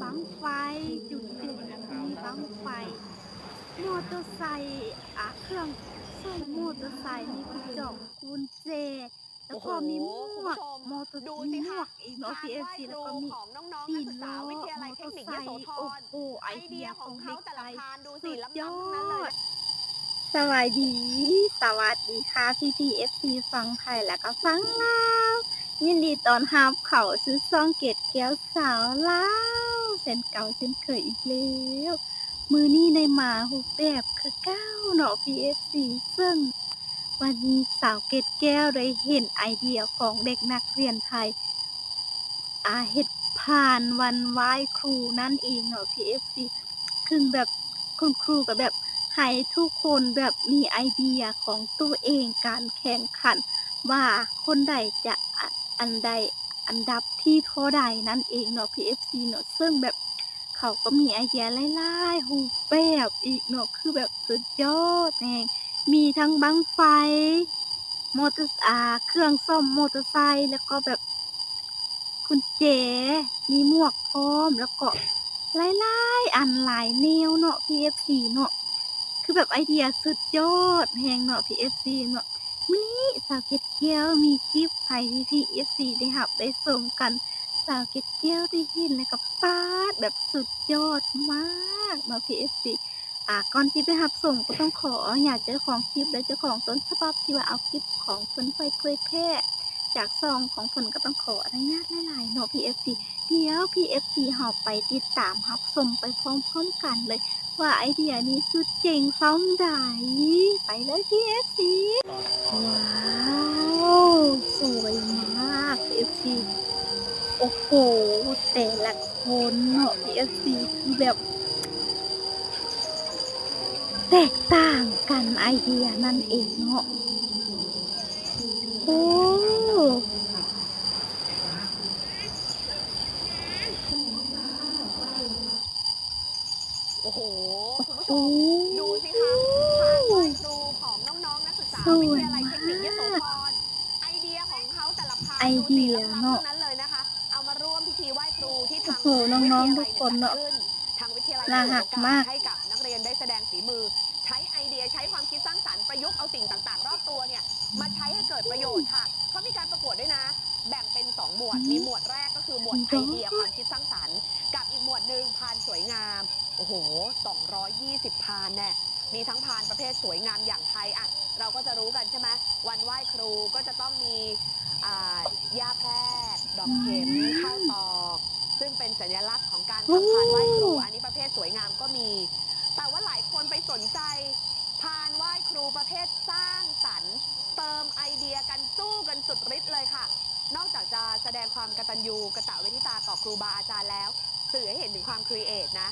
ບັ້ງໄຟ ຈຸດເດັ່ນກໍຄືມີບັ້ງໄຟ ມໍເຕີໄຊ ອາ ເຄື່ອງສ້ອມມໍເຕີໄຊ ມີກຸນຈອກ ກຸນແຈ ແລ້ວກໍມີໝວກ ໂອ້ໂຫ ຄຸນຜູ້ຊົມ ມໍເຕີ ດູສິຄະ ມີໝວກອີກເນາະ ພີ່ເອັຟຊີ ແລ້ວກໍມີຕີນລໍ້ມໍເຕີໄຊ ໂອ້ໂຫ ໄອເດຍຂອງເດັກໄທ ສຸດຍອດ. ສະບາຍດີ ສະຫວັດດີຄ່ະ ພີ່ໆ ເອັຟຊີ ຝັ່ງໄທ ແລ້ວກໍຝັ່ງລາວ ຍິນດີຕ້ອນຮັບເຂົ້າສູ່ຊ່ອງເກດແກ້ວສາວລາວ ເຊັ່ນເກົ່າເຊັ່ນເຄີຍອີກແລ້ວ. ມື້ນີ້ໄດ້ມາຮູບແບບຄືເກົ່າເນາະ ພີ່ເອັຟຊີ ເຊິ່ງ ວັນນີ້ສາວເກດແກ້ວໄດ້ເຫັນໄອເດຍຂອງເດັກນັກຮຽນໄທ ອາ ເຮັດພານວັນໄຫວ້ຄູນັ້ນເອງເນາະ ພີ່ເອັຟຊີ ຊຶ່ງແບບຄຸນຄູກໍແບບໃຫ້ທຸກຄົນແບບມີໄອເດຍຂອງຕົວເອງ ການແຂ່ງຂັນວ່າຄົນໃດຈະ ອາ ອັນໃດ ອັນດັບທີເທົ່າໃດນັ້ນເອງເນາະ ພີ່ເອັຟຊີ ເນາະ ເຊິ່ງແບບ ເຂົາກໍມີໄອເດຍຫຼາຍໆຮູບແບບອີກເນາະ ຄືແບບສຸດຍອດແຮງ ມີທັງບັ້ງໄຟ ມໍເຕີ ອາ ເຄື່ອງສ້ອມມໍເຕີໄຊ ແລ້ວກໍແບບກຸນແຈ ມີໝວກພ້ອມ ແລ້ວກໍຫຼາຍໆອັນຫຼາຍແນວເນາະ ພີ່ເອັຟຊີ ເນາະ ຄືແບບໄອເດຍສຸດຍອດແຮງເນາະ ພີ່ເອັຟຊີ ເນາະ. ມື້ນີ້ສາວເກດແກ້ວມີຄລິບໃຫ້ພີ່ໆ ເອັຟຊີ ໄດ້ຮັບໄດ້ຊົມກັນ ສາວເກດແກ້ວໄດ້ເຫັນແລ້ວກໍປາດ ແບບສຸດຍອດມາກເນາະ ພີ່ເອັຟຊີ ອາ ກ່ອນທີ່ໄປຮັບຊົມກໍຕ້ອງຂໍອະນຸຍາດເຈົ້າຂອງຄລິບ ແລະ ເຈົ້າຂອງຕົ້ນສະບັບທີ່ວ່າເອົາຄລິບຂອງເພິ່ນໄປເຜີຍແຜ່ ຈາກຊ່ອງຂອງເພິ່ນ ກໍຕ້ອງຂໍອະນຸຍາດຫຼາຍໆເນາະ ພີ່ເອັຟຊີ ດຽວ ພີ່ເອັຟຊີ ເຮົາໄປຕິດຕາມຮັບຊົມໄປພ້ອມໆກັນເລີຍ ວ່າໄອເດຍນີ້ສຸດເຈັງຊ່ຳໃດ ໄປເລີຍ ພີ່ເອັຟຊີ ວ້າວ ສວຍມາກ ພີ່ເອັຟຊີ ໂອ້ໂຫ ແຕ່ລະຄົນເນາະ ພີ່ເອັຟຊີ ຄືແບບ ແຕກຕ່າງກັນ ໄອເດຍນັ້ນເອງເນາະ ໂອ້ ໂອ້ໂຫ ຄຸນຜູ້ຊົມ ໂອ້ໂຫ ດູສິຄະ ພານໄຫວ້ຄູຂອງນ້ອງໆນັກສຶກສາ ສວຍມາກ ວິທະຍາໄລເທັກນິກຍະໂສທອນ ໄອເດຍຂອງເຂົາແຕ່ລະພານ ໄອເດຍເນາະ ດູສິ ລ້ຳໆທັງນັ້ນເລີຍນະຄະ ເອົາມາຮ່ວມພິທີໄຫວ້ຄູທີ່ທາງ ໂອ້ໂຫ ນ້ອງໆທຸກຄົນເນາະ ທາງວິທະຍາໄລກໍເປີດໂອກາດໃຫ້ກັບນັກຮຽນໄດ້ສະແດງຝີມື ໃຊ້ໄອເດຍ ໃຊ້ຄວາມຄິດສ້າງສັນ ປະຍຸກເອົາສິ່ງຕ່າງໆຮອບຕົວເນຍ ມາໃຊ້ໃຫ້ເກີດປະໂຫຍດຄ່ະ ເຂົາມີການປະກວດດ້ວຍນະ ແບ່ງເປັນສອງໝວດ ມີໝວດແລກກໍຄືໝວດໄອເດຍຄວາມຄິດສ້າງສັນ ກັບອີກໝວດໜຶ່ງພານສວຍງາມ ໂອ້ໂຫ ສອງຮ້ອຍຍີ່ສິບພານແນ່ ມີທັງພານປະເພດສວຍງາມຢ່າງໄທ ອະ ເຮົາກໍຈະຮູ້ກັນໃຊ່ໄໝ ວັນໄຫວ້ຄູກໍຈະຕ້ອງມີ ອາ ຫຍ້າແພກ ດອກເຂັມ ເຂົ້າຕອກ ຊຶ່ງເປັນສັນຍະລັກຂອງການທຳພານໄຫວ້ຄູ ອັນນີ້ປະເພດສວຍງາມກໍມີ ແຕ່ວ່າຫຼາຍຄົນໄປສົນໃຈພານໄຫວ້ຄູປະເພດສ້າງສັນ ເຕີມໄອເດຍກັນສູ້ກັນສຸດລິດເລີຍຄ່ະ ນອກຈາກຈະສະແດງຄວາມກະຕັນຍູກະຕະເວທິຕາຕໍ່ຄູບາອາຈານແລ້ວ ສື່ໃຫ້ເຫັນເຖິງຄວາມຄຣີເອດນະ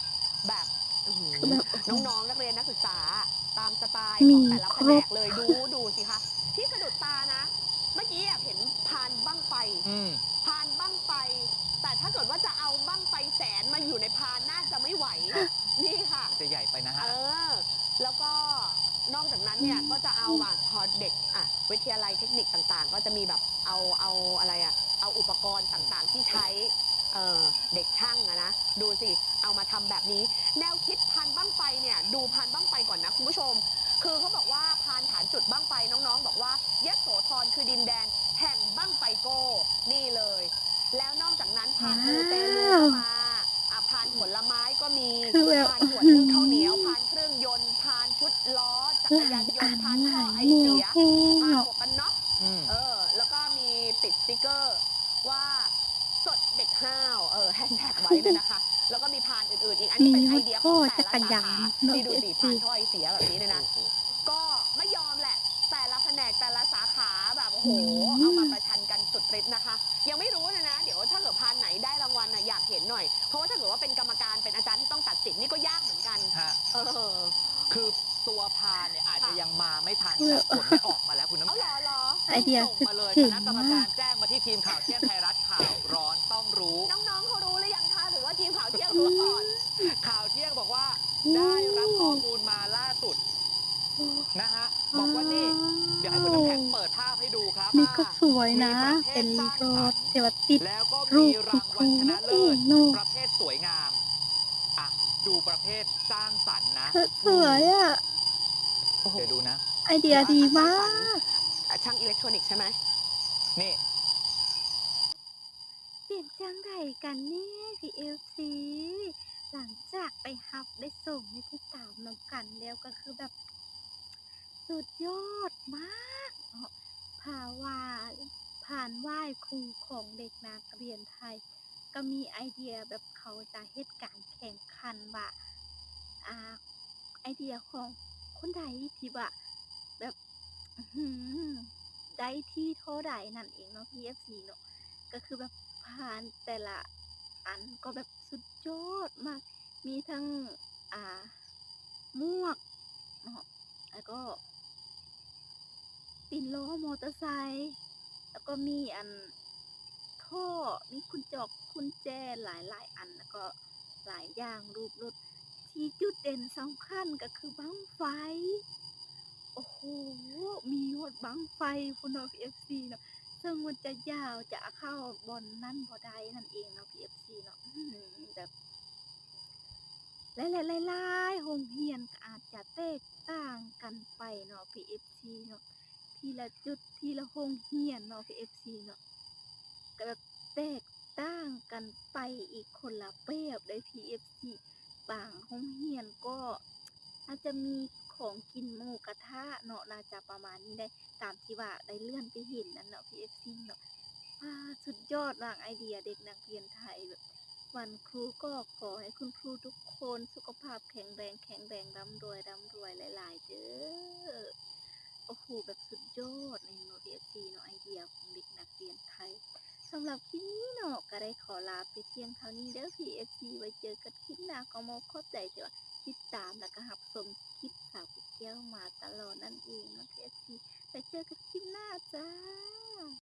ແບບ ອື ຄືແບບ ນ້ອງໆນັກຮຽນນັກສຶກສາ ຕາມສະໄຕຂອງແຕ່ລະພະແນກເລີຍ ມີຄົບ ດູ ດູສິຄະ ທີ່ສະດຸດຕານະ ເມື່ອກີ້ອະເຫັນພານບັ້ງໄຟ ອືມ ພານບັ້ງໄຟ ແຕ່ຖ້າເກີດວ່າຈະເອົາບັ້ງໄຟແສນມາຢູ່ໃນພານ ໜ້າຈະໄມ່ໄຫວ ນີ້ຄ່ະ ມັນຈະໃຫຍ່ໄປນະຮະ ເອີ ແລ້ວກໍນອກຈາກນັ້ນເນຍ ອືມ ກໍຈະເອົາ ອະ ພໍເດັກ ອະ ວິທະຍາໄລເທັກນິກຕ່າງໆ ກໍຈະມີແບບເອົາ ເອົາອະໄລອະ ເອົາອຸປະກອນຕ່າງໆທີ່ໃຊ້ ເອີ ເດັກຊ່າງອະນະ ດູສິ ເອົາມາທຳແບບນີ້ ແນວຄິດພານບັ້ງໄຟເນຍ ດູພານບັ້ງໄຟກ່ອນນະຄຸນຜູ້ຊົມ ຄືເຂົາບອກວ່າພານຖານຈຸດບັ້ງໄຟ ນ້ອງໆບອກວ່າ ຍະໂສທອນຄືດິນແດນແຫ່ງບັ້ງໄຟໂກ້ ນີ້ເລີຍ ແລ້ວນອກຈາກນັ້ນ ພານ ວ້າວ ມູເຕລູກໍມາ ອາ ພານຜົນລະໄມ້ກໍມີ ຄືແບບ ພານຫວດເລື່ອງເຂົ້າໜຽວ ອືມ ພານເຄື່ອງຍົນ ພານຊຸດລໍ້ຈັກກະຍານຍົນ ຫຼາຍອັນ ພານທໍ່ໄອເສຍ ຫຼາຍແນວແຮງເນາະ ພານໝວກກັນນັອກ ອືມ ເອີ ແລ້ວກໍມີຕິດສະຕິກເກີ ວ່າສົດເດັກຫ້າວ ເອີ ແຮັດແທັກໄວ້ເນຍນະຄະ ແລ້ວກໍມີພານອື່ນໆອີກ ອັນນີ້ເປັນໄອເດຍຂອງແຕ່ລະສາຂາ ມີຮອດທໍ່ຈັກກະຍານເນາະ ນີ້ດູສິ ເອັຟຊີ ພານທໍ່ໄອເສຍແບບນີ້ເນຍນະ ໂອ້ໂຫ ກໍໄມ່ຍອມແຫຼະ ແຕ່ລະພະແນກ ແຕ່ລະສາຂາ ແບບ ໂອ້ໂຫ ອືມ ເອົາມາປະຊັນກັນສຸດລິດນະຄະ ຍັງໄມ່ຮູ້ເນຍນະ ດຽວຖ້າເກີດພານໄຫນໄດ້ລາງວັນນະ ຢາກເຫັນໜ້ອຍ ເພາະວ່າຖ້າເກີດວ່າເປັນກຳມະການ ເປັນອາຈານທີ່ຕ້ອງຕັດສິນ ນີ້ກໍຍາກເໝືອນກັນ ຮະ ເອີ ຄື ຕົວພານເນຍອາດຈະຍັງມາໄມ່ທັນ ແຕ່ຜົນໄດ້ອອກມາແລ້ວ ຄຸນນ້ຳແຂງ ເອົາເຫຼືອ ສົ່ງມາເລີຍ ຄະນະກຳມະການແຈ້ງມາທີ່ທີມຂ່າວທ່ຽງໄທລັດ ຂ່າວຮ້ອນຕ້ອງຮູ້ ນ້ອງໆເຂົາຮູ້ຫຼືຍັງຄະ ຫຼືວ່າທີມຂ່າວທ່ຽງຮູ້ກ່ອນ ອືມ ຂ່າວທ່ຽງບອກວ່າ ໂອ້ ໄດ້ຮັບຂໍ້ມູນມາລ່າສຸດນະຮະ ບອກວ່ານີ້ ດຽວໃຫ້ຄຸນນ້ຳແຂງເປີດພາບໃຫ້ດູຄັບ ນີ້ກໍສວຍນະ ມີປະເພດສ້າງສັນ ເປັນລອດທີ່ວ່າຕິດ ແລ້ວກໍມີລາງວັນຊະນະເລີດ ປະເພດສວຍງາມ สร้างสรรค์นะ สวยอะ เดี๋ยวดูนะ ไอเดียดีมาก อ่ะ ช่างอิเล็กทรอนิกส์ใช่ไหม นี่ เป็นจั่งใดกันแน่พี่เอฟซี หลังจากไปฮับได้ส่งได้ติดตามนำกันแล้วก็คือแบบ สุดยอดมากเนาะ ภาวา ผ่านไหว้ครูของเด็กนักเรียนไทย ก็มีไอเดียแบบเขาจะเฮ็ดการแข่งขันว่า อ่า ไอเดียของคนใดที่ว่าแบบ อื้อหือ ได้ที่เท่าใดนั่นเองเนาะพี่เอฟซีเนาะ ก็คือแบบผ่านแต่ละอันก็แบบสุดยอดมาก มีทั้ง อ่า หมวกเนาะ แล้วก็ติดล้อมอเตอร์ไซค์ แล้วก็มีอันท่อ มีกุญจอกกุญแจหลายๆอัน แล้วก็หลายอย่าง รูปรถ ที่จุดเด่นสำคัญก็คือบั้งไฟ โอ้โห มีฮอดบั้งไฟพุ้นเนาะพี่เอฟซีเนาะ ซึ่งมันจะยาวจะเข้าบ่อนนั้นบ่ได้นั่นเองเนาะพี่เอฟซีเนาะ อื้อหือ แบบ หลายๆ หลายๆ โรงเรียนก็อาจจะแตกต่างกันไปเนาะพี่เอฟซีเนาะ ทีละจุด ทีละโรงเรียนเนาะพี่เอฟซีเนาะ ก็แบบแตกต่างกันไปอีกคนละแบบเลยพี่เอฟซี บางโรงเรียนก็อาจจะมีของกินหมูกระทะเนาะ น่าจะประมาณนี้ได้ ตามที่ว่าได้เลื่อนไปเห็นนั่นเนาะพี่เอฟซีเนาะ อ่า สุดยอดมากไอเดียเด็กนักเรียนไทย แบบวันครูก็ขอให้คุณครูทุกคนสุขภาพแข็งแรง แข็งแรง ร่ำรวย ร่ำรวยหลายๆ เด้อ โอ้โห แบบสุดยอดเลยเนาะพี่เอฟซีเนาะ ไอเดียของเด็กนักเรียนไทย สำหรับคลิปนี้เนาะ ก็ได้ขอลาไปเพียงเท่านี้เด้อพี่เอฟซี ไว้เจอกันคลิปหน้า ก็มอขอบใจที่ว่าติดตามแล้วก็รับชมคลิปสาวแก้วมาตลอดนั่นเองเนาะพี่เอฟซี ไปเจอกันคลิปหน้าจ้า